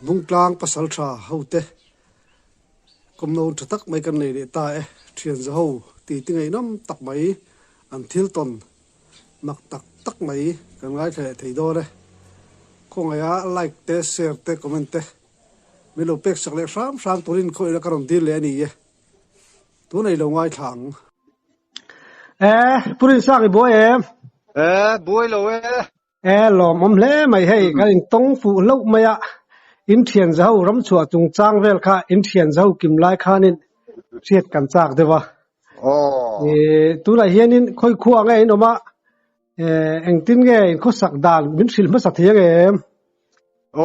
Bungtlang pasaltha hote kawmno tha tak mai kan nei leh ta e. Thianza ho titi ngaihnawm tak mai an thil tawn mak tak tak mai kan ngaithla leh thei dawn e. Khawngaiha like te share te comment te min lo pek sak leh hram hram turin khawih ila ka rawn dil leh a ni e. Tun ei lo ngaithla ang. E, Pu Rinsang i buai em? E, buai lo e. E, lawmawm hle mai hei, kan intawng fuh hlauh mai a, in thian zaho ramchhuah chungchang vel kha in thian zaho kim lai khanin hriat kan chak deuh a. Aw. E, tunah hianin khawi khua nge in awm a, e, engtin nge in khawsak dan min hrilh hmasa thei ang em?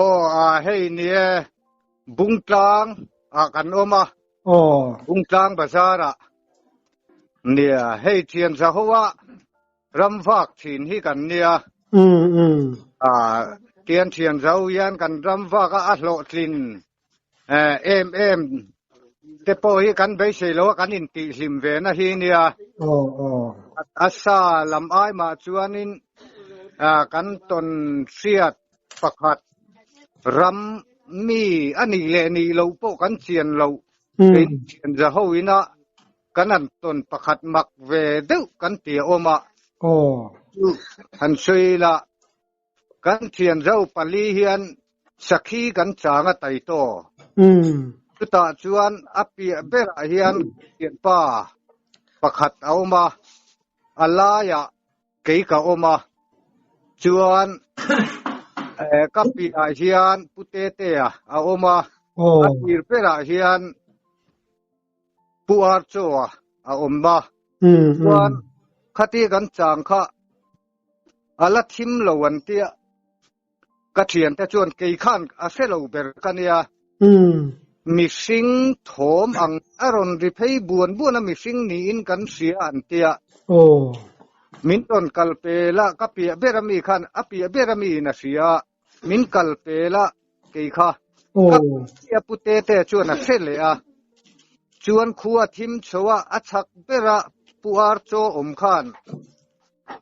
Aw, a hei ni e, Bungtlang ah kan awm a. Aw. Bungtlang bazar ah. Nia, hei thian zaho a ram vak thin hi kan nia. Um um. Ah, tian thian zaho hian kan ram vak a a hlawhtlin eh, em em te pawh hi kan beisei lo a kan intihhlim ve na hi nia. Aw aw. A sa lam ai mah chuanin ah, kan tawn hriat pakhat ram mi a nih leh nih loh pawh kan chian loh kei thian za ho ina kan an tawn pakhat mak ve deuh kan ti a awm a. Chu han sawi ila kan thian zo pali hian sakhi kan chang a tai taw. Chutah chuan a piah berah hian thianpa pakhat a awm a, a laiah Kei ka awm a, chuan ka piah hian Pu Tetea a awm a, a tir berah hian Pu Archaw-a a awm a, chuan khati kan chang kha a la thim lo an tia, Ka thiante chuan kei khan a hre lo ber ka nia. Mihring thawm ang a rawn ri phei buan buan a mihring niin kan hria an tia. Min rawn kal pel a, ka piah ber ami khan a piah ber ami in a hria a, min kal pel a kei kha. Ka piah pu Tete chuan a hre leh a. Chuan khua thim chho a, a chhak ber a pu Archaw awm khan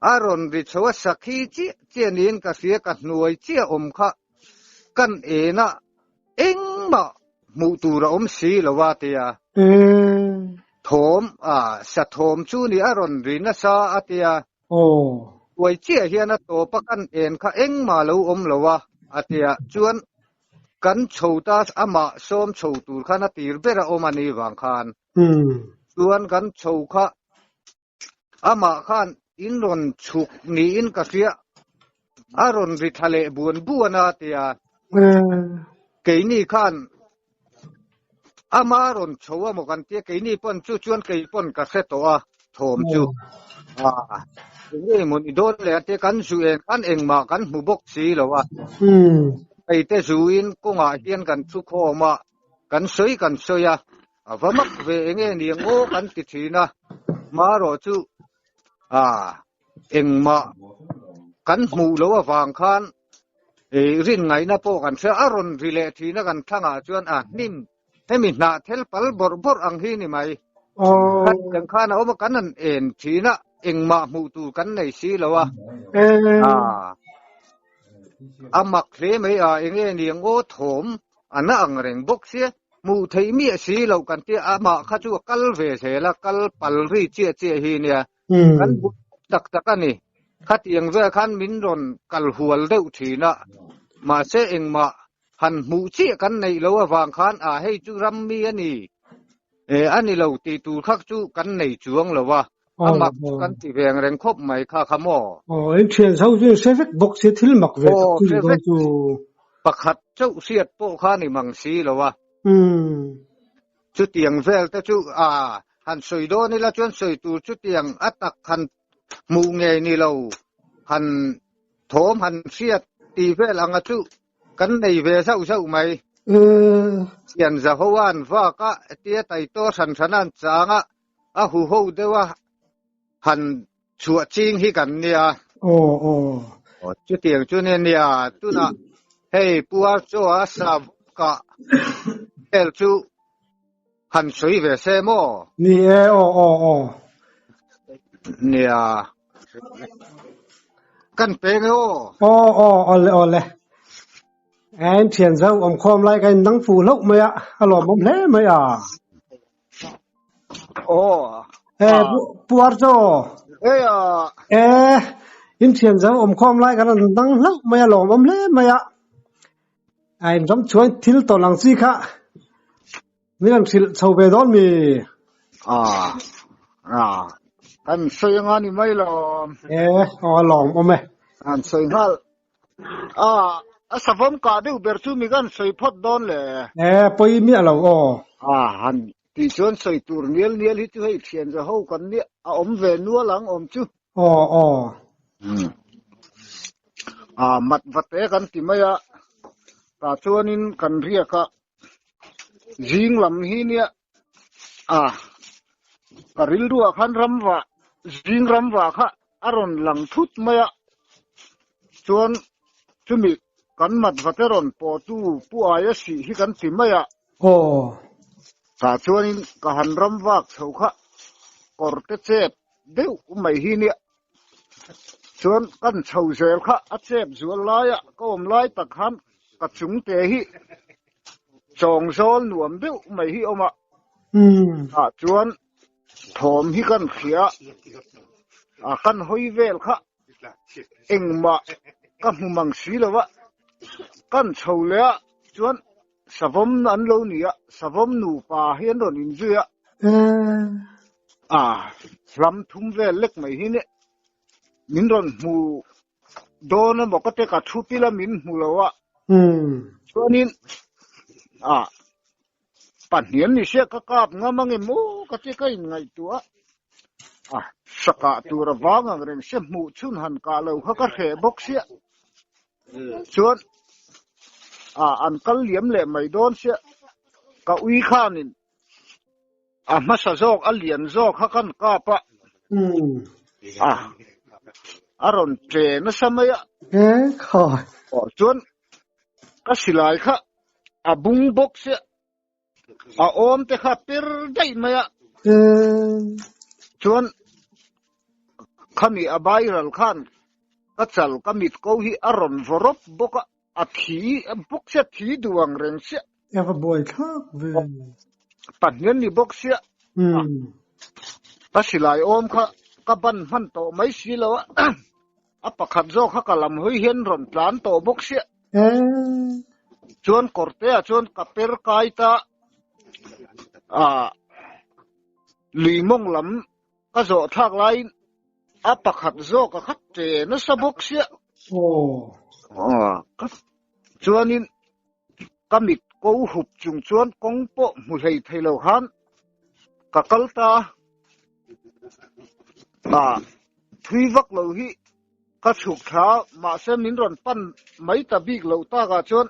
A rawn ri chho a sakhi chiah chiah niin ka hria ka hnuai chiah awm kha kan en a engmah hmuh tur a awm si lo a tia. Thawm a sa thawm chu ni a rawn ri nasa a tia. Hnuai chiah hian a tawp a kan en kha engmah lo awm lo a a tia. Chuan kan chho ta amah sawm chho tur khan a tir ber a awm a ni vang khan. Chuan kan chho kha Amah khan in rawn chhuk niin ka hria, a rawn ri thla leh buan buan a tia. Keini khan ama rawn chho a maw kan tia, keini pawn chu chuan kei pawn ka hre tawh a thawm chu. Enge maw ni dawn leh a tia, kan zu en khan engmah kan hmu bawk si lo a. Keite zuin kawngah hian kan thu khawm a, kan sawi kan sawi a. A va mak ve enge ni ang aw kan ti thin a, marawh chu a engmah kan hmuh loh avang khan rin ngaihna pawh kan hria, a rawn ri leh thin a kan thlangah chuan a hnim hemi hnah thel pal bawrh bawrh ang hi ni mai. Khatiang khan a awm a, kan han en thin a, engmah hmuh tur kan nei si lo a. A mak hle mai a, enge ni ang aw thawm a na ang reng bawk sia. Hmuh theih miah si loh kan tia amah kha chu a kal ve zel a, kal pal ri chiah chiah hi nia. Kan bu tak tak a ni. Khatiang vel khan min rawn kal hual deuh thin a, mahse engmah han hmuh chiah kan neih loh avang khan a hei chu ram mi a ni e a ni lo tih tur kha chu kan nei chuang lo a, a mak chu kan ti veng reng khawp mai kha kha maw. Aw, in thian zo chu in hre vek bawk sia thil mak ve tak chu ni dawn chu. Pakhat chauh hriat pawh kha ni mang si lo a. Chutiang vel te chu a han sawi dawn ila chuan sawi tur chutiang a tak han hmuh ngei ni lo han thawm han hriat tih vel anga chu kan nei ve zauh zauh mai. Thian Zahoa'n vak a tia taitaw hran hran a an chang a, a huho deuh a han Chhuah ching hi kan nia. Aw aw. Aw chutiang chu nia nia tunah hei puar chaw a sa kah vel chu han sawi ve se maw? Ni e aw aw aw. Nia. Kan peng e aw. Aw aw awle awle. En thian zo awm khawm lai ka in dang fuh hlauh mai a, a lawmawm hle mai a. Aw. E, Pu Archo. E a. E, in thian zo awm khawm lai kan an dang hlauh mai a, lawmawm hle mai a. A in ram chuan thil tawn ang chi kha min han hrilh chho ve dawn mi? A, a, kan sawi anga ni mai lo. E, aw a lawmawm e. An sawi nghal. A, a savawm kah deuh ber chu mi kan sawi phawt dawn le. E, pawi miah lo aw. A, han tih chuan sawi tur nial nial hi chu hei thian za ho kan nia a awm ve nual ang awm chu. Aw, aw. A, mat vate kan ti mai a, tah chuanin kan riak a, zing lam hi nia a, ka rilruah khan ramvah, zing ramvah kha a rawn lang thut mai a, chuan chumi kan mat vate rawn pawhtu Pu Aia sih hi kan ti mai a. Aw. Tah chuanin ka han ram vak chho kha kawr te chep deuh mai hi nia. Chuan kan chho zel kha a chep zual laia ka awm lai tak khan ka chung te hi chawng zawl nuam deuh mai hi awm a. Tah chuan thawm hi kan hria a, kan hawi vel kha engmah ka hmu mang si lo a. Kan chho leh a chuan Savawm an lo ni a, Savawm nupa hi an rawn inzui a. A, hlam thum vel lek mai hi nia. Min rawn hmu dawn emaw ka te ka thu pil a min hmu lo a. Chuanin, a, pahnian ni sia ka kap ngam ange maw ka ti ka inngaihtuah a. A, sakah tur a vang ang reng sia hmuh chhun han kah lo kha ka hreh bawk sia. Chuan a an kal liam leh mai dawn sia ka ui khanin a hmasa zawk a lian zawk kha kan kap a a a rawn tle nasa mai a aw chuan ka silai kha a bung bawk sia A awm te kha per daih mai a. Chuan khami a viral khan ka chal ka mit ko hi a rawn vaw rawp bawk a, a thi bawk sia, thi duh ang reng sia. E va buai thlak ve. Pahnian ni bawk sia. Ka silai awm kha ka ban hman tawh mai si lo a, a pakhat zawk kha ka lam hawi hian rawn tlan tawh bawk sia. Chuan kawrte ah chuan ka per kai ta a lui mawng lam ka zawh thlak laiin a pakhat zawk a khat ṭe nasa bawk sia. Chuanin ka mit ko hup chung chuan kawng pawh hmu hlei thei lo khan ka kal ta a thui vak lo hi Ka chhuk thla mahse min rawn pan mai ta bik loh takah chuan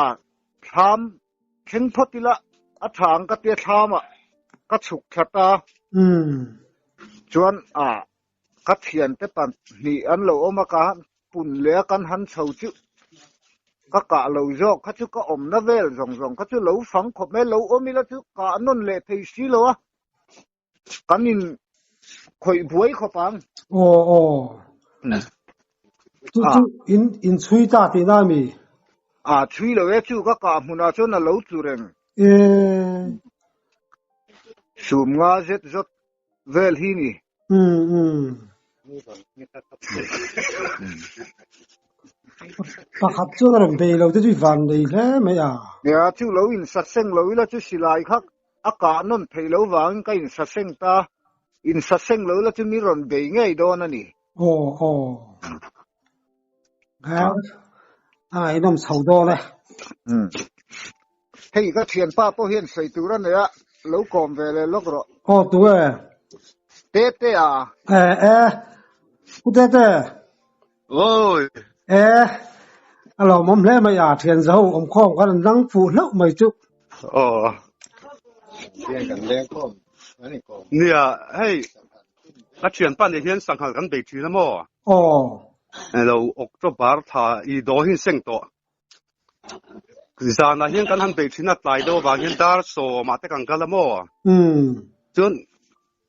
a thlam thleng phawt ila a tha ang ka tia thlamah ka chhuk thla ta. Chuan a ka thiante pahnih an lo awm a ka han pun leh a kan han chho chu ka kah lo zawk kha chu ka awmna vel zawng zawng kha chu lo fang khawp mai lo awm ila chu kah nawn leh thei si lo a. Kan in khawih buai khawp ang. Aw aw. Chu chu in in chhui ta tih na mi? A chhui lo e chu ka kah hmunah chuan a lo tlu reng. E. Sum nga zet zawt vel hi ni. Um um. Pakhat chuan a rawn bei lo te chu i van nei hle mai a. Nia chu lo in saseng lo ila chu silai kha A kah nawn theih lo vangin ka insaseng ta. Insaseng lo la chu mi rawn bei ngei dawn a ni. Aw aw. A a ngaihnawm chho dawn e. Umm. Hei ka thianpa pawh hian sawi tur a nei a, lo kawm ve leh lawk rawh. Aw tu e. Tete a. E e. Pu Tete. Oi. E, a lawmawm hle mai a, thian zo awmkhawm khan an dang fuh hlauh mai chu. Aw. Nia, hei, ka thianpa nih hian sanghal kan bei thin a maw? Aw. Lo October thla i daw hi seng tawh. Zanah hian kan han bei thin a, tlai deuh avang hian dar sawmah te kan kal a maw? Chuan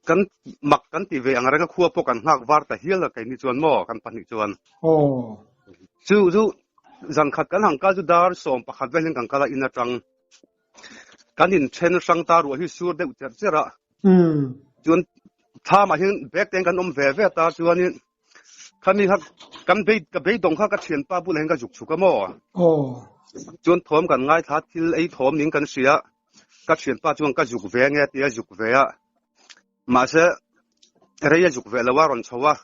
Kan mak kan ti ve ang reng a khua pawh kan nghak var ta hial a keini chuan maw kan pahnih chuan. Aw. Chu chu Zan khat kan han kal chu dar 11 vel hian kan kal a in atang. Kan in then hrang ta ruah hi sur deuh cherh cherh a. Chuan thlamah hian bag te kan awm ve ve ta chuanin khami kha kan bei ka beidawng kha ka thianpa bulah hian ka zuk chhuk a maw. Chuan thawm kan ngaithla thil ei thawm ning kan hria ka thianpa chuan ka zuk ve nge tia zuk ve a. Mahse rei a zuk ve lo a rawn chho a.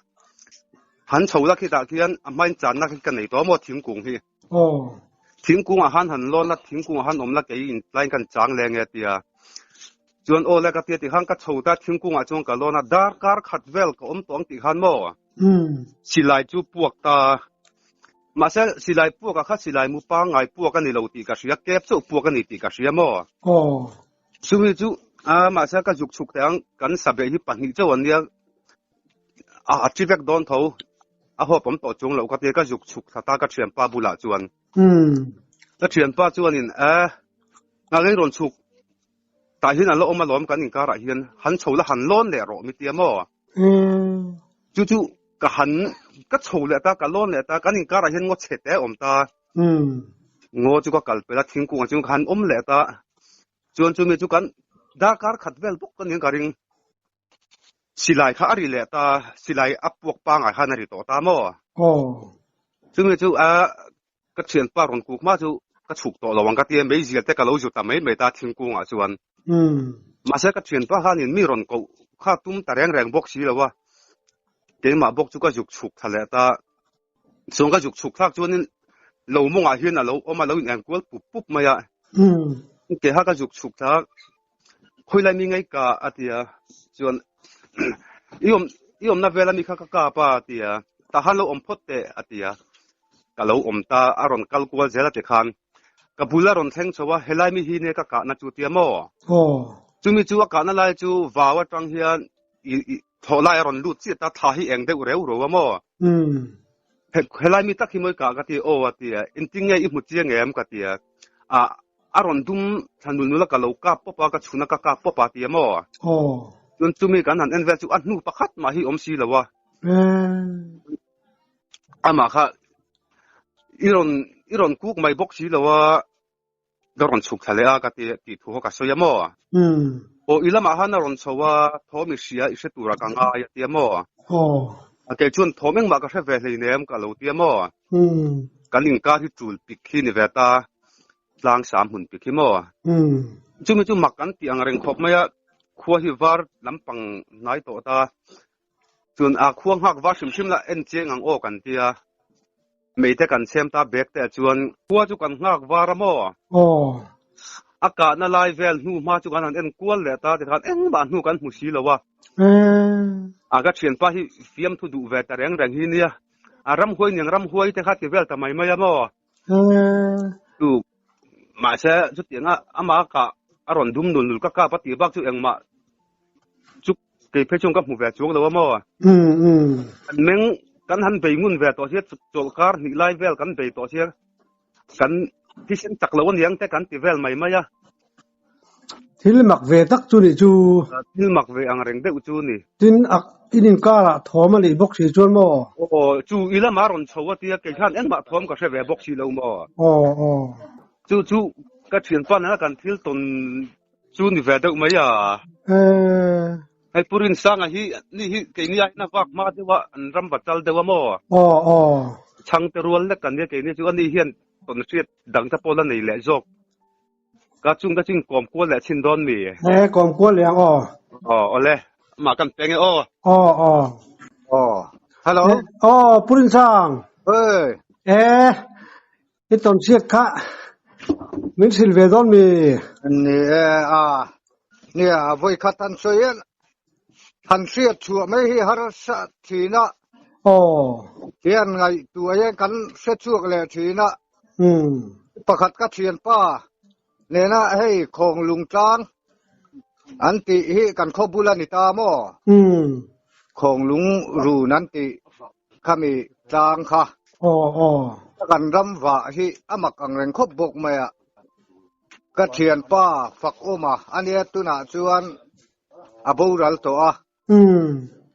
Han chho la khitah khian a hmain channa khi ka nei tawh maw thingkung hi. Thingkung ah han han lawn la thingkung ah han awm la kei in tlaiin kan chang leng e tia. Chuan aw le ka tia tikhan ka chho ta thingkung ah chuan ka lawn a darkar khat vel ka awm tawh ang tih khan maw. Silai chu puak ta. Mahse silai puak ah kha silai mu pangngai puak a ni lo tih ka hria kep chauh puak a ni tih ka hria maw. Chumi chu a mahse ka zuk chhuk teh ang kan sabeh hi pahnih chauh an nia a a thi vek dawn tho a hawp awm tawh chung loh ka tia ka zuk chhuk thla ta ka thianpa bulah chuan ka thianpa chuanin e nghakei rawn chhuk tah hian a la awm alawm kan inkarah hian han chho la han lawn leh rawh mi tia maw chu chu ka han ka chho leh ta ka lawn leh ta kan inkarah hian ngaw chhe te a awm ta ngaw chu ka kal pel a thingkung ah chuan ka han awm leh ta chuan chumi chu kan darkar khat vel bawk ka nia ka ring silai kha a ri leh ta silai a puak pangai khan a ri tawh ta maw chumi chu a ka thianpa rawn kuk hma chu ka chhuk tawh lo ang ka tia meizial te ka lo zu ta mai mai ta thingkung ah chuan mahse ka thianpa khanin mi rawn koh kha tum ta reng reng bawk si lo a keimah bawk chu ka zuk chhuk thla leh ta chuan ka zuk chhuk thlak chuanin lo mawngah hian a lo awm a lo in enkual pup pup mai a ke kha ka zuk chhuk thla khawilai mi ngai ka a ti a chuan i awm i awmna vel ami kha ka kap a a ti a tah khan lo awm phawt teh a ti a ka lo awm ta a rawn kal kual zel a ti khan ka bul a rawn thleng chho a helai mi hi nia ka kahna chu tia maw chumi chu a kahna lai chu vau atang hian i i thawh lai a rawn lut chiah ta thla hi eng deuh reu reu a maw helai mi tak hi mawi kah ka ti aw a ti a engtin nge i hmu chiang em ka ti a a a rawn dum thla nul nul a ka lo kap pawp a ka chhun a ka kap pawp a ti a maw chuan chumi kan han en vel chu a hnu pakhat mah hi awm si lo a amah kha i rawn i rawn kuk mai bawk si lo a ka rawn chhuk thla leh a ka ti tih thu kha ka sawi a maw aw i lamah khan a rawn chho a thawm i hria i hre tura ka ngai a ti a maw a kei chuan thawm engmah ka hre ve hleinem ka lo ti a maw kan inkar hi tul pik hi ni ve ta tlang sam hmun pik hi maw chumi chu mak an tih ang reng khawp mai a khua hi var lampang hnai tawh ta Chuan a khua nghak va hrim hrim la en chiang ang aw kan tia. Mei te kan chhem ta bag te ah chuan. Khua chu kan nghak var a maw? Aw. A kahna lai vel hnu hma chu kan han en kual leh ta tikhan engmah hnu kan hmu si lo a. A ka thianpa hi fiamthu duh ve ta reng reng hi nia. A ramhuai niang ramhuai te kha ti vel ta mai mai a maw? Chu mahse chutianga amah kah a rawn dum nul nul ka kap a tih bak chu engmah chu kei phei chuan ka hmu ve chuang lo a maw? Kan meng kan han bei ngun ve tawh sia chawlhkar hnih lai vel kan bei tawh sia kan thisen chak lo aniang te kan ti vel mai mai a. Thil mak ve tak chu nih chu. Thil mak ve ang reng deuh chu ni. Tin a in inkarah thawm a nih bawk si chuan maw? Aw chu i lamah rawn chho a tia kei khan engmah thawm ka hre ve bawk si lo maw? Aw aw. Chu chu ka thianpa nena kan thil tawn chu ni ve deuh mai a. Hei Pu Rinsanga hi ni hi keini aiin a vak hma deuh a an ram va chal deuh a maw? Aw aw. Chhangte rual lek kan nia keini chu ani hian tawn hriat dang te pawh la nei leh zawk. Ka chung ka ching kawm kual leh chin dawn mi? He kawm kual leh ang aw. Aw awle amah kan peng e aw. Aw aw. Aw hello. Aw Pu Rinsang. Oi. E i tawn chhiat kha min hrilh ve dawn mi? Ni e a nia vawi khat han sawi en han hriat chhuah mai hi harsa thin a. Aw. Hian ngaihtuah hian kan hre chhuak leh thin a. Pakhat ka thianpa nena hei khawng lung tlang an tih hi kan khaw bul a ni ta maw? Khawng lung run an tih khami tlang kha. Kan ram vah hi a mak ang reng khawp bawk mai a. Ka thianpa fak awm a, ania tunah chuan a boral tawh a.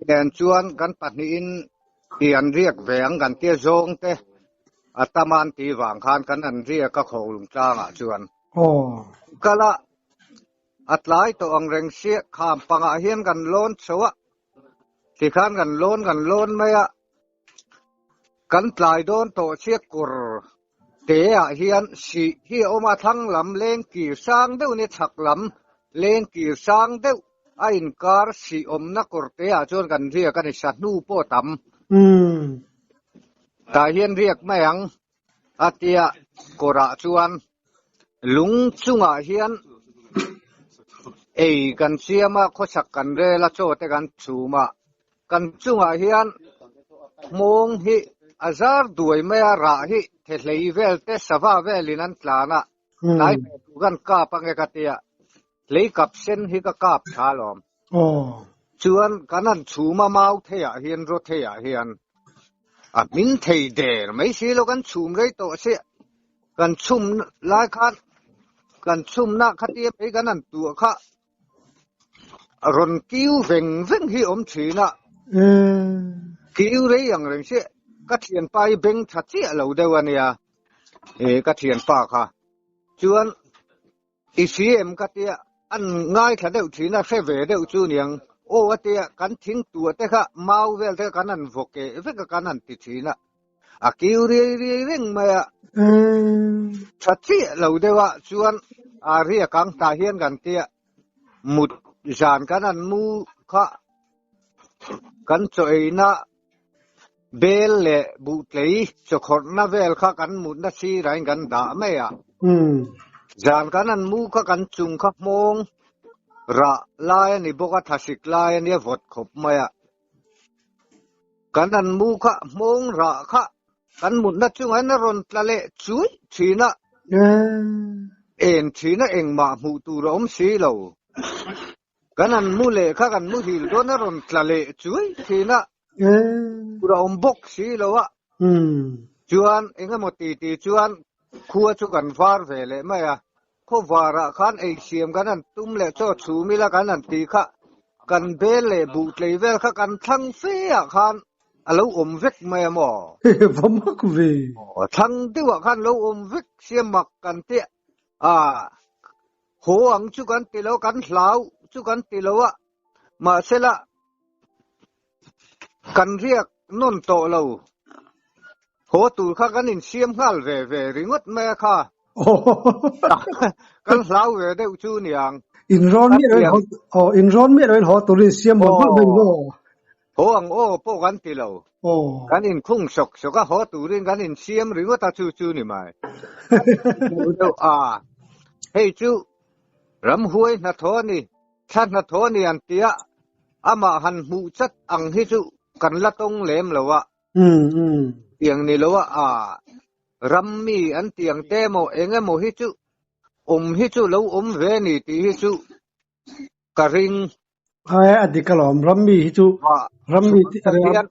Nen chuan kan pahnihin i an riak ve ang kan tia zawng te. A tam a an tih vang khan kan han riak a Khawnglung tlangah chuan. Aw. Kal a, a tlai tawh ang reng sia, kham pangah hian kan lawn chho a, tikhan kan lawn kan lawn mai a, kan tlai dawn tawh sia kawr te ah hian sih hi a awm a, thlang lam leng kir sang deuh nia chhak lam leng kir sang deuh a inkar sih awmna kawr te ah chuan kan riak a ni, sa hnu pawh a tam. Tah hian riak mai ang a tia kawrah chuan lung chungah hian ei kan siam a, khawchhak kan rel a, chaw te kan chhum a, kan chungah hian hmawng hi a zar duai mai a, rah hi thehlei vel te sava velin an tlan a, tlai hmel tur kan kap ange ka tia, hlei kap sen hi ka kap tha alawm. Chuan kan han chhum a mau theiah hian raw theiah hian a hmin thei der mai si lo kan chhum rei tawh si kan chhum lai khan kan chhumna khatia mai kan han tuah kha rawn kiu veng veng hi awm thin a kiu rei ang reng si ka thianpa hi beng tha chiah lo deuh a nia e ka thianpa kha chuan I si em ka tia, an ngaithla deuh thin a, hre ve deuh chu niang. Aw a tia, kan thing tuah te kha mau vel te kha kan han vaw keh vek a kan han ti thin a, a kiu riai riai reng mai a. Tha chiah lo deuh a, chuan a riak ang tah hian kan tia, mut zan kan han mu kha kan chaw eina Bel leh buhtlei chawkhawrhna vel kha kan mutna sirain kan dah mai a. Zan kan han mu kha kan chung kha hmawng rah lai a ni bawk a, thasik lai a nia vawt khawp mai a. Kan han mu kha hmawng rah kha kan mutna chungah hian a rawn tla leh chuih thin a. En thin a engmah hmuh tur a awm si lo. Kan han mu leh kha kan muhil dawn a rawn tla leh chuai thin a, tur a awm bawk si lo a, chuan eng emaw ti ti chuan khua chu kan var ve leh mai a, khaw varah khan ei siam kan han tum leh chaw chhum ila kan han ti kha, kan bel leh buh tlei vel kha kan thlang fe ah khan a lo awm vek mai a maw? Va mak ve! Thlang deuhah khan lo awm vek sia mak kan tia a. Haw ang chu kan ti lo, kan hlau chu kan ti lo a, mahsela kan riak nawn tawh lo. Haw tur kha kan insiam nghal ve ve ringawt mai a kha. Kan hlau ve deuh chu niang. Inrawn miah loin haw, aw inrawn miah loin haw turin insiam mawlh mawlh mai maw? Haw ang aw pawh kan ti lo. Kan inkhung sawk sawk a, haw turin kan insiam ringawt a chu chu ni mai. Deuh a, hei chu ramhuai hnathawh a ni, thla hnathawh a ni an ti a, amah han hmuh chat ang hi chu kan la tawng lem lo a. Tiang ni lo a, a ram mi an tiang te maw eng emaw hi chu awm hi chu lo awm ve a ni tih hi chu ka ring. Ai a dik alawm rammi hi chu rammi ti a hian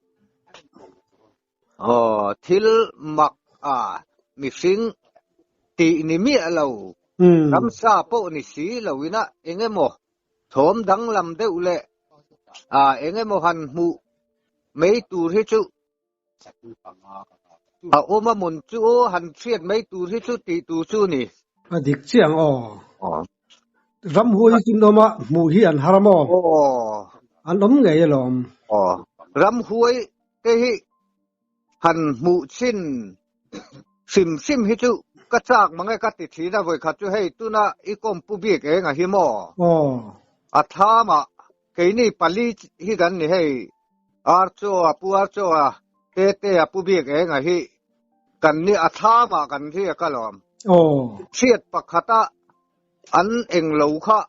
aw thil mak a mihring tih ni miah lo ramsa pawh ni si lo ina engemaw thawm danglam deuh leh a engemaw han hmuh mai tur hi chu a awm a mun chu aw han hriat mai tur hi chu tih tur chu ni. A dik chiah ang aw. Ramhuai hi chu an awm a, hmuh hi an har a maw? An awm ngei alawm. Aw. Ramhuai te hi han hmuh chhin hrim hrim hi chu ka chak mang e ka ti thin a, vawikhat chu hei tuna i kawm pu bik eng a hi maw? Aw. A thamah Keini pali hi kan ni hei, Archaw a pu Archaw a, Tete a pu bik eng a hi kan ni a thlam ah kan riak alawm. Aw. Chhiat pakhat a an eng lo kha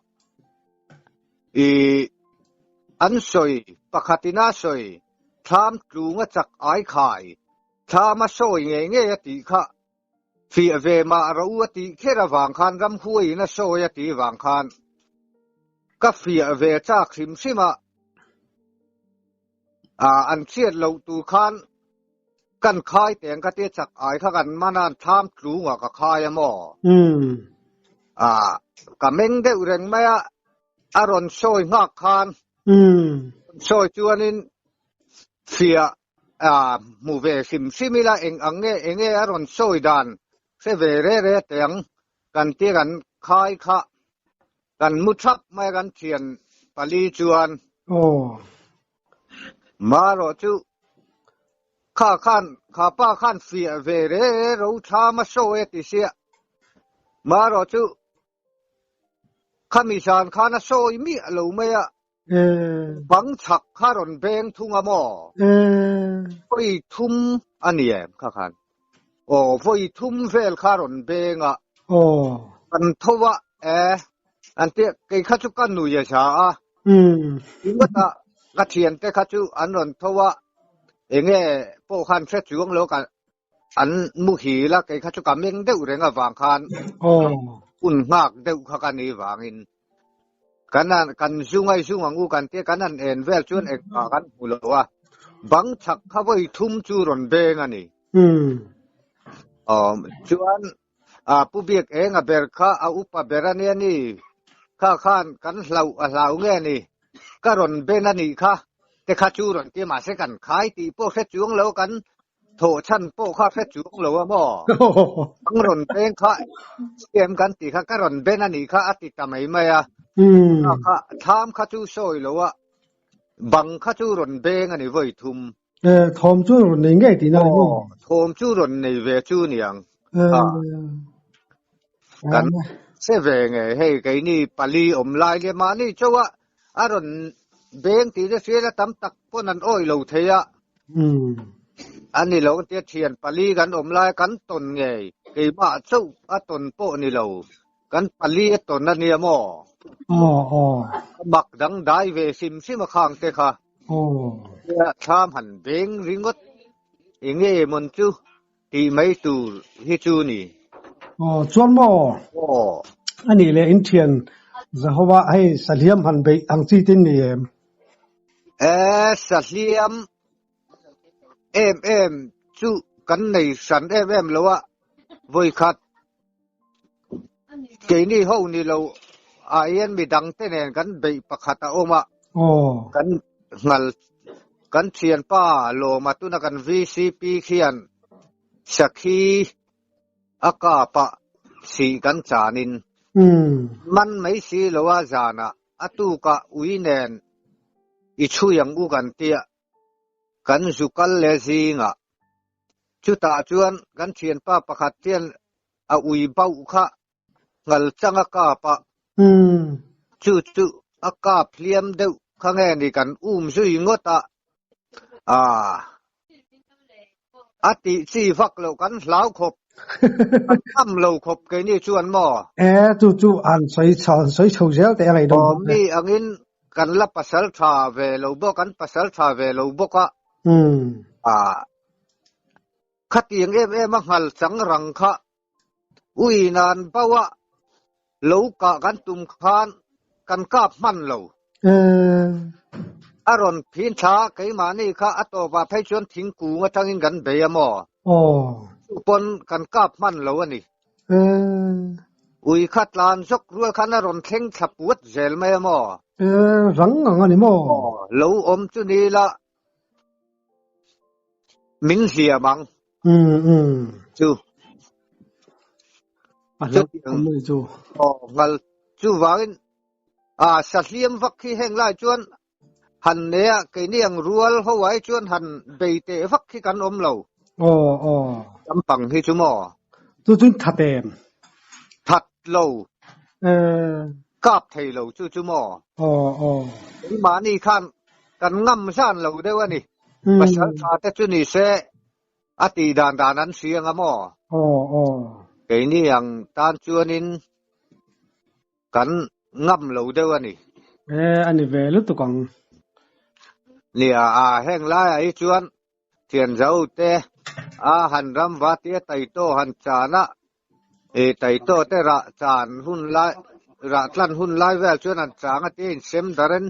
i an sawi pakhat in a sawi thlam tlung a chak ai khai thlam a sawi ngei ngei a tih kha fiah ve mah ro a tih kher avang khan ramhuai in a sawi a tih vang khan Ka fiah ve chak hrim hrim a, ah an hriat loh tur khan kan khai teng ka tia chak ai kha kan man a an thlam tlung ah ka khai a maw? Ah ka meng deuh reng mai a, a rawn sawi nghak khan sawi chuanin fiah. hmu ve hrim hrim ila eng ang nge eng nge a rawn sawi dan hre ve re re teh ang kan tia kan khai kha kan mu thap mai a kan thian pali chuan marawh chu kha khan kha pa khan fiah ve re re ro thlam a sawi a ti sia marawh chu khami zan khan a sawi miah lo mai a. Bang chhak kha rawn beng thung a maw? Vawi thum a ni em kha khan? Aw, vawi thum vel kha rawn beng a. Kan tho a, e, an tia, kei kha chu ka nui a za a. Ringawt a, ka thiante kha chu an rawn tho a, enge pawh khan hre chuang lo ka an muhil a, kei kha chu ka meng deuh reng avang khan hun nghak deuh kha ka ni vangin. Kan an kan zu ngai zu ang u kan tia kan han en vel chuan engmah kan hmu lo a, bang chhak kha vawi thum chu rawn beng a ni. Awm chuan a pu biak eng a ber kha a upa ber a nia ni, kha khan kan hlauh a hlau nge ni, ka rawn ben a nih kha te kha chu rawn tia mahse kan khai tih pawh hre chuang lo kan Thawh chhan pawh kha hre chuang lo a maw? Ang rawn peng kha siam kan tih kha ka rawn ben a nih kha a ti ta mai mai a. Kha kha thlam kha chu sawi lo a, bang kha chu rawn beng a ni vawi thum. Thawm chu rawn nei ngei tihna a ni maw? Thawm chu rawn nei ve chu niang. Kan hre ve ngei hei keini pali awm lai leh mahni chauh a A rawn beng tih te hriat a tam tak pawn an awih lo thei a. A ni lo tia thian pali kan awm lai kan tawn ngei keimah chauh a tawn pawh ni lo kan pali a tawn a nia maw? A mak dang dai ve hrim hrim a khang te kha. Tia thlam han beng ringawt enge mawn chu tih mai tur hi chu ni. Aw, chuan maw? Aw. A nih leh in thian Zahova hei sahliam han beih ang chi tin ni em? E, sahliam em em chu kan nei hran em em lo a, vawikhat keini ho ni lo ah hian midang te nen kan beih pakhat a awm a, kan nghal kan thianpa lawma tuna kan VCP khian sakhi a kap a sih kan chanin man mai si lo a zanah a tukah ui nen i chhui ang u kan tia kan zu kal leh zingah chutah chuan kan thianpa pakhat hian a ui bauh kha ngal chang a kap a, chu chu a kap hliam deuh kha nge ni kan um zui ngawt a, ah a tih chi vak loh kan hlau khawp, kan ngam lo khawp keini chuan maw? E, chu chu an sawi chho an sawi chho zel teh a ngaihdawm bawk e. Mi angin kan la pasal tha ve lo bawk, kan pasal tha ve lo bawk a, ah khatiang em em a nghal chang rang kha Ui nan bauh a lo kah kan tum khan kan kap hman lo. A rawn phin thla a, keimahni kha a tawpah phei chuan thingkung atangin kan bei a maw? Chu pawn kan kap hman lo a ni. Ui kha tlan zawk rual khan a rawn thleng thla puat zel mai a maw? Rang ang a ni maw? Lo awm chu ni la min hliam ang. Chu. A hlauh awm a ni chu. Aw, ngal chu vangin a sa hliam vak khi heng lai chuan han nei a, keini ang rual ho ai chuan han bei teh vak khi kan awm lo. Aw, aw. Lampang hi chu maw? Chu chu that em? That lo. Kap thei lo chu chu maw? Aw, aw. Keimahni khan kan ngam zan lo deuh a ni. Pasal tha te chu ni se a tih dan dan an hria anga maw? Aw, aw. Keini ang tan chuanin kan ngam lo deuh a ni. E, a ni ve lutuk ang. Nia, a heng laiah hi chuan thianzo te a han ram va tia taitaw han chan a, e taitaw te rah chan hun lai rah tlan hun lai vel chuan an chang a tia insem daren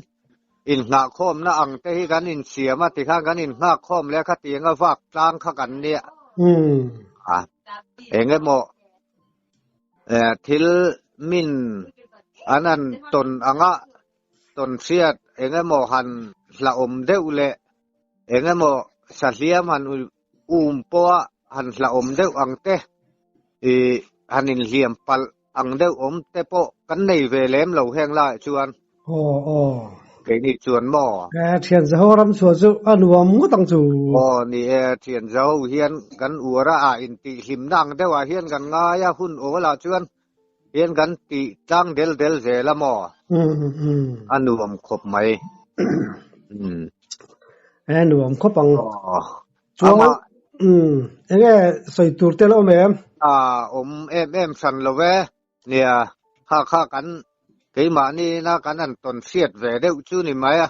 Innghahkhawmna ang te hi kan insiam a, tikhan kan innghahkhawm leh khatiang a vak tlang kha kan nia. A, eng emaw thil min an han tawn anga tawn hriat eng emaw han hlauhawm deuh leh eng emaw. Sahliam han um pawha han hlauhawm deuh ang te, ih han inhliam palh ang deuh awm te pawh kan nei ve lem lo heng laiah chuan. Aw aw. Keini chuan maw? E, thian zaho ram chhuah chu a nuam ngawt ang chu. Aw ni e, thian zaho hian kan uar a, ah intihhlimna ang deuhah hian kan ngai a, hun awlah chuan hian kan tih tlang del del zel a maw? A nuam khawp mai. E nuam khawp ang. Chuan enge sawi tur te la awm em? A awm em em hran lo ve. Nia, kha kha kan keimahni ina kan han tawn hriat ve deuh chu ni mai a.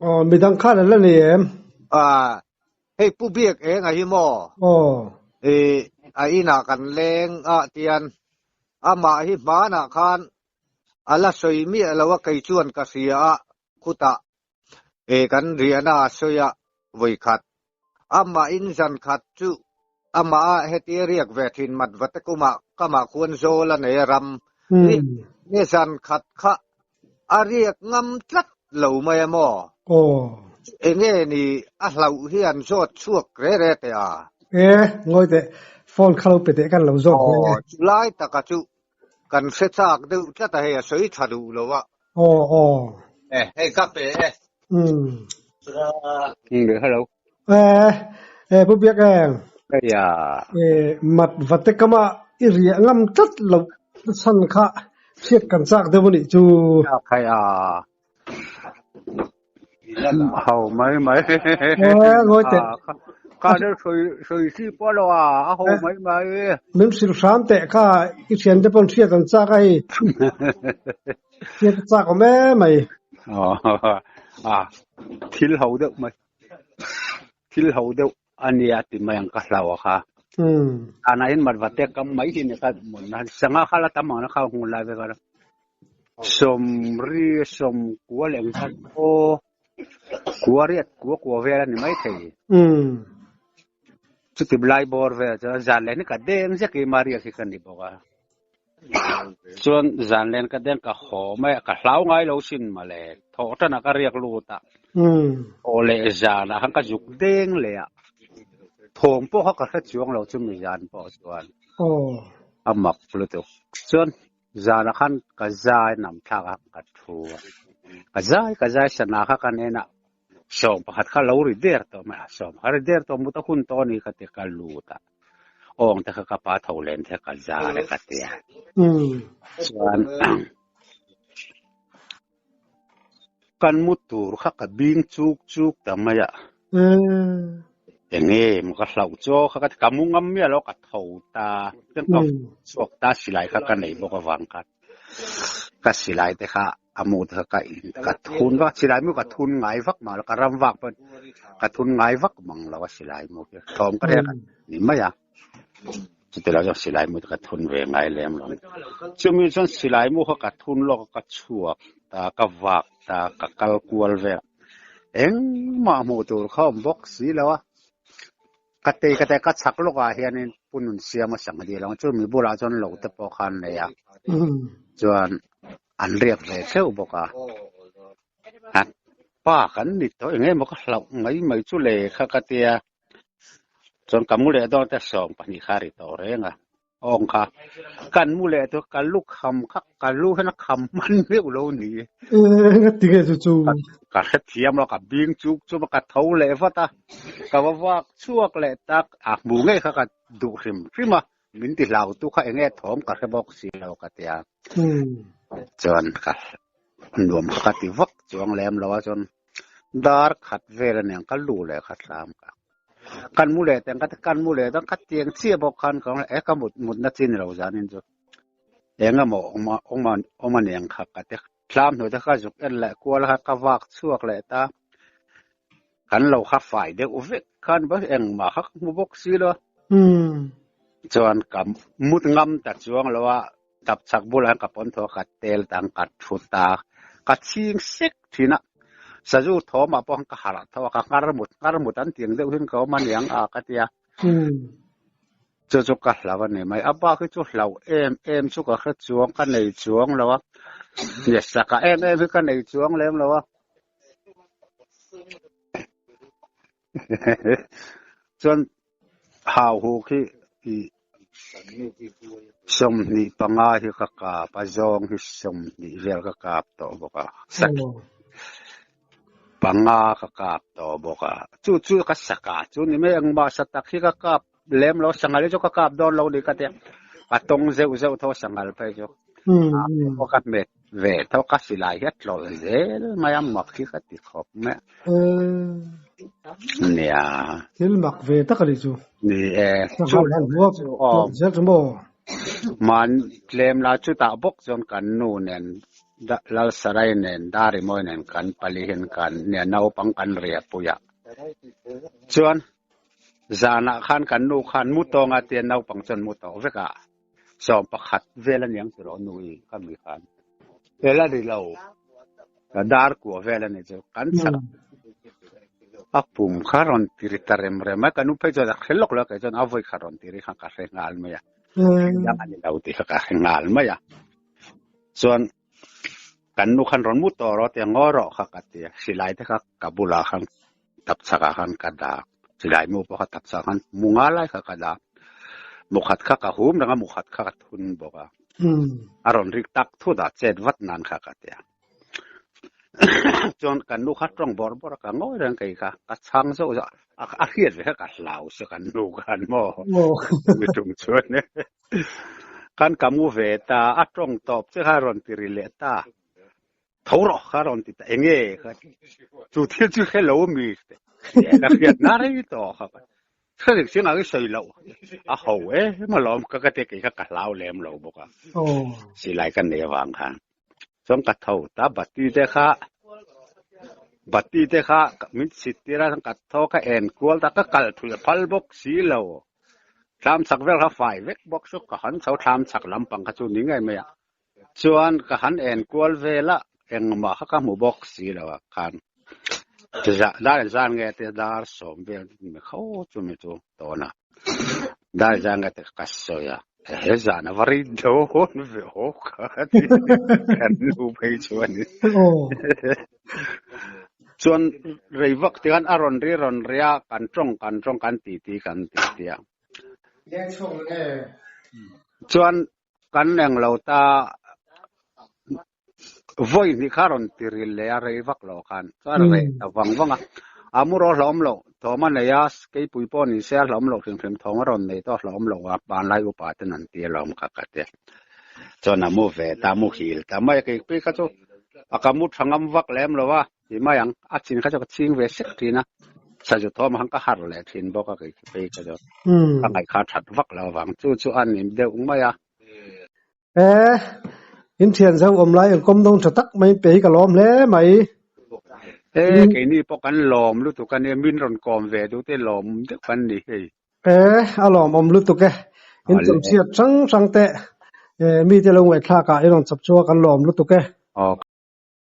Aw, midang khan an la nei em? A, hei Pu Biak eng a hi maw? Aw. I, a inah kan leng ah tian amah hi hmanah khan a la sawi miah lo a, kei chuan ka hria a, khutah e kan riahna a sawi a vawikhat. Amah in zan khat chu amah a hetia riak ve thin mat vate kumah kamah khuan zawl a nei a ram riak nge zan khat kha a riak ngam tlat lo mai a maw? Enge ni a hlauh hi an zawt chhuak re re teh a? E, ngawi teh, phone kha lo pe teh kan lo zawt ve nge. Aw, chulai taka chu Kan hre chak deuh tlat a hei a sawi tha duh lo a. Aw aw. E hei ka pe e. Umm. Umm hello. E e Pu Biak em. Heia. E mat vate kama i riah ngam tlat loh chhan kha hriat kan chak deuh a nih chu. Khai a. Ho mai mai. E ngawi teh. Ka deuh sawi sawi si pawh lo a, a ho mai mai. Min hrilh hram teh kha i thian te pawn hriat an chak a hei. Hriat a chak awm em mai. A thil ho deuh mai. Thil ho deuh a nia ti mai ang ka hlau a kha. Tana hian matva te kam mai hi ni ka mun na sanga kha la tam ang na kha hmun lai vek a sawmri sawmkua leh engzat aw kua riat kua kua vel a ni mai thei. Chuti lai bawr vel chuan zan leh ni ka deng zek i Maria khi ka ni bawk a. Chuan zan len ka deng ka haw mai a, ka hlau ngai lo sin mawle, thawh tanah ka riak lut a, aw leh zanah khan ka zuk deng leh a, thawm pawh kha ka hre chuang lo chumi zan pawh chuan a mak lutuk. Chuan zanah khan ka zai nam thlak a ka thu a, ka zai ka zai sana kha kan en a, sawm pakhat kha lo ri der tawh mai a, sawm kha ri der tawh mut a hun tawh a ni ka ti ka lut a. Awng te kha ka pa tho len te ka za le ka tia. Chuan kan mu tur kha ka bing chuk chuk ta mai a. Enge maw ka hlauh chaw kha ka ti ka mu ngam miah lo ka tho ta chuan ka chhuak ta silai kha ka nei bawk avang khan ka silai te kha a mu te kha ka in ka thun vak silai mu ka thun ngai vak mang lo ka ram vak pawn ka thun ngai vak mang lo a silai mu hi thawm ka rek ni mai a chuti lo chuan silai mu te ka thun ve ngai lem lo chumi chuan silai mu kha ka thun lawk a ka chhuak ta ka vak ta ka kal kual vel engmah hmuh tur kha awm bawk si lo a ka tei ka tei ka chhak lawk ah hianin pu nun siam a sang a dil ang chu mi bulah chuan lo te pawh khan nei a chuan an riak ve theuh bawk a a pa kan ni tawh eng emaw ka hlauh mai mai chu le kha ka tia chuan ka mu leh dawn te 12 kha a ri tawh reng a awng kha kan mu leh chu ka lu kham kha ka lu hian a kham hman meuh lo ni Eng a ti nge chu chu ka hrethiam lo ka bing chuk chu ka tho leh vat a ka va vak chhuak leh tak a hmu ngei kha ka duh hrim hrim a Min ti hlau tu kha enge thawm ka hre bawk si lo ka tia. Chuan ka nuam kha ka ti vak chuang lem lo a chuan dar khat vel aniang ka lu leh kha thlam ka. Kan mu leh teng ka ti kan mu leh dawn ka tiang chiah bawk khan ka e ka mut mutna chi ni lo zanin chu engemaw awm awm awm aniang kha ka ti thlam hnuai te kha zuk en leh kual kha ka vak chhuak leh ta. Kan lo kha fai deuh vek khan ba engmah kha ka hmu bawk si lo. Chuan ka mut ngam ta chuang lo a, tap chhak bulah hian ka pawn thaw a, ka tel ta ang, ka thu ta, ka chhing sek thin a. Sazu thawmah pawh khan ka harh tho a, ka nghar mut nghar mut an tiang deuh hian ka awm a niang a ka ti a. Chu chu ka hlau a ni mai. A bak hi chu hlau em em chu ka hre chuang, ka nei chuang lo a. Saka em em hi ka nei chuang lem lo a. Chuan hau hu khi i 25 hi ka kap a, zawng hi 20 vel ka kap tawh bawk a, panga ka kap tawh bawk a. Chu chu ka saka chu ni mai engmah sa tak hi ka kap lem lo, sanghal hi chu ka kap dawn lo ni ka tia. Ka tawng zeuh zeuh tho sanghal phei chu. Pawh ka hmet ve tho ka silai hi a tlawlh zel mai a mak hi ka ti khawp mai a. Nia. Thil mak ve tak a ni chu. Ni e. Chu chu aw. Zel chu maw. Man tlem la chutah bawk chuan kan nu nen Lalsarai nen Darimawi nen kan pali hian kan nia naupang kan riahpui a. Chuan zanah khan kan nu khan mu tawnga tia naupang chuan mu tawh vek a. 11 vel a niang tiraw nu i ka mi khan vel a ni lo dar kua vel a ni chu kan chak a pum kha rawn tiri ta rem rem a ka nu phei chuan a hre lawk lo a kei chuan a vawi kha rawn tiri kha ka hre nghal mai a dang a ni lo tih kha ka hre nghal mai a chuan kan nu khan rawn mu tawh rawh tia ngaw rawh kha ka ti a silai te kha ka bulah khan tap chakah khan ka dah silai mu pawh kha tap chakah khan mu nga lai kha ka dah mukhat kha ka hum reng a mukhat kha ka thun bawk a a rawn rik tak thut a chet vat nan kha ka ti a chuan kan nu kha tawng bawrh bawrh a ka ngawi reng kei kha ka chhang zauh zauh a a hriat ve kha ka hlau se kan nu khan maw mi tum chuan Khan ka mu ve ta, a tawng tawp che kha a rawn ti ri leh ta. Tho rawh kha a rawn ti ta, enge kha chu thil chu hre lo mi ka hriat na rei tawh kha ka hre dik chiang ang i sawi loh a ho em alawm ka ka ti kei kha ka hlau lem lo bawk a silai ka nei avang khan chuan ka tho ta bati te kha bati te kha min chhit tir a ka tho ka en kual ta ka kal thui a phal bawk si lo. Thlam chak vel kha fai vek bawk chu ka han chho thlam chak lampang kha chu ni ngei mai a. Chuan ka han en kual vel a, engmah kha ka hmu bawk si lo a khan dar zan nge te dar sawm vel mi kho chu mi chu tawn a. Dar zan nge te ka sawi a, he zan a va ri dawn ve aw ka ti kan nu phei chuan. Chuan rei vak ti khan a rawn ri rawn ri a, kan tawng kan tawng kan ti ti kan ti ti a. Chuan kan eng lo ta vawi hnih kha rawn ti ril leh a rei vak lo khan chuan reh ta vang vang a. A mu rawh hlawm lo thawm a nei a, keipui pawh ni se a hlawm lo hrim hrim thawm a rawn nei tawh hlawm lo a, hmanlai upa ten an ti alawm kha ka ti a. Chuan a mu ve ta, a mu hil ta mai a, keipui kha chu a ka mu tha ngam vak lem lo a, ti mai ang, a chin kha chu ka ching ve sek thin a, sazu thawm ang ka harh leh thin bawk a keipui kha chu ka ngaih kha that vak lo vang, chu chu a ni deuh mai a. E, in thian zo awm lai inkawm dawng tha tak mai pe hi ka lawm hle mai. E, keini pawh kan lawm lutuk a nia, min rawn kawm ve duh te lawm deuh kan ni hei. E, a lawmawm lutuk e. In chawmchhiat hrang hrang teh. E, mite lo ngaihthlak ah i rawn chawp chu a kan lawm lutuk e. Aw.